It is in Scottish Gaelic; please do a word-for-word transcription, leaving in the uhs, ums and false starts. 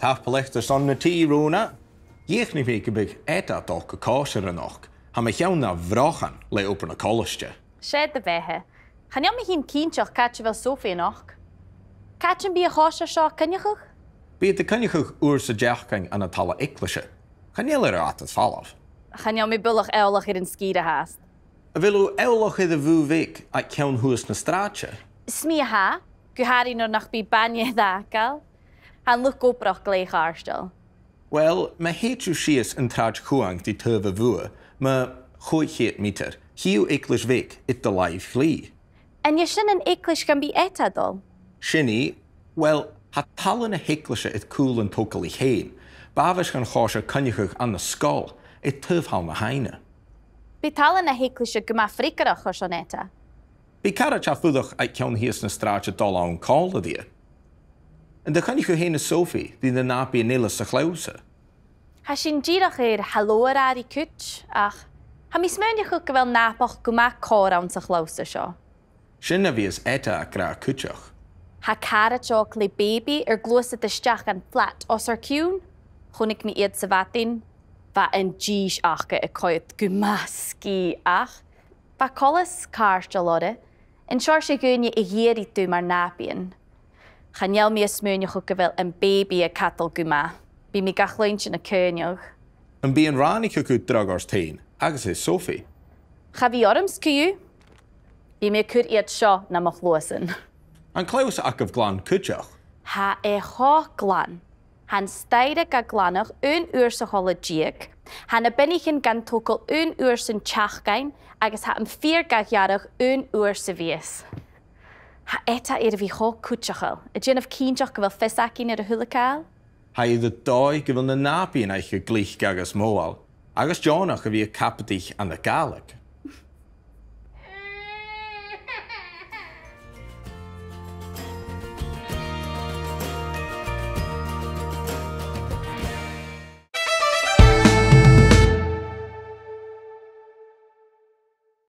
Tapadh leat airson na tì, Rona. Dhìochuimhnich mi gum biodh Etta a' dol gu còisir a-nochd. Tha mo cheann na bhrochan le obair na colaiste. 'S e do bheatha. Chan eil mi fhìn cinnteach càit a bheil Sophie a-nochd. Càit am bi a' chòisir seo a' coinneachadh? Bidh iad a' coinneachadh uair sa t-seachdain ann an talla eaglaise. Chan eil e ro fhada air falbh. Chan eil mi buileach eòlach air an sgìre fhathast. A bheil thu eòlach air a' bhùth bheag aig ceann shuas na sràide? 'S mi a tha, gu h-àraidh nuair nach bi bainne air fhàgail. Tha an luchd-obrach glè chàirdeil. Uill, ma thèid thu sìos an t-sràid chugam ri taobh a' bhùth, mu chòig ceud meatair, chì thu eaglais bheag air do làimh chlì. An e sin an eaglais gum bi Etta a' dol? Sin i. Uill, tha talla na h-eaglaise air cùl an togail i fhèin. B' àbhaist dhan chòisir coinneachadh ann an sgoil, air taobh Thall na h-Aibhne. Bidh talla na h-eaglaise gu math freagarrach airson Etta. Bidh caraid a' fuireach aig ceann shìos na sràide a' dol ann còmhla rithe. An do choinnich thu fhèin is Sophie ri na nàbaidhean eile sa chlobhsa? Tha sinn dìreach air halò a ràdh ri cuid, ach tha mi a' smaoineachadh gu bheil nàbachd gu math còir anns a' chlobhsa seo. Sin a bhios Etta ag ràdh cuideachd. Tha caraid òg le bèibidh air gluasad a-steach dhan flat os ar cionn. Chunnaic mi iad sa mhadainn. Bha an dithis aca a' coimhead gu math sgìth ach bha coltas càirdeil orra, an seòrsa dhaoine a dh'iarradh tu mar nàbaidhean. Chan eil mi a' smaoineachadh gu bheil am bèibidh a' cadal gu math. Bidh mi ga chluinntinn a' caoineadh. Am bi an rànaich agad dragh ort fhèin agus air Sophie? Cha bhi ormsa co-dhiù. Bidh mi a' cur iad seo nam chluasan. An clobhsa agaibh glan cuideachd? Tha e cho glan. Tha an staidhre ga glanadh aon uair sa chola-deug. Tha na binichean gan togail aon uair san t-seachdain agus tha am feur ga ghearradh aon uair sa mhìos. Tha Etta air a bhith cho cuideachail, a' dèanamh cinnteach gu bheil fios againn air a h-uile càil. Tha i air a dòigh gu bheil na nàbaidhean aice glic agus modhail, agus deònach a bhith a' cabadaich ann an Gàidhlig.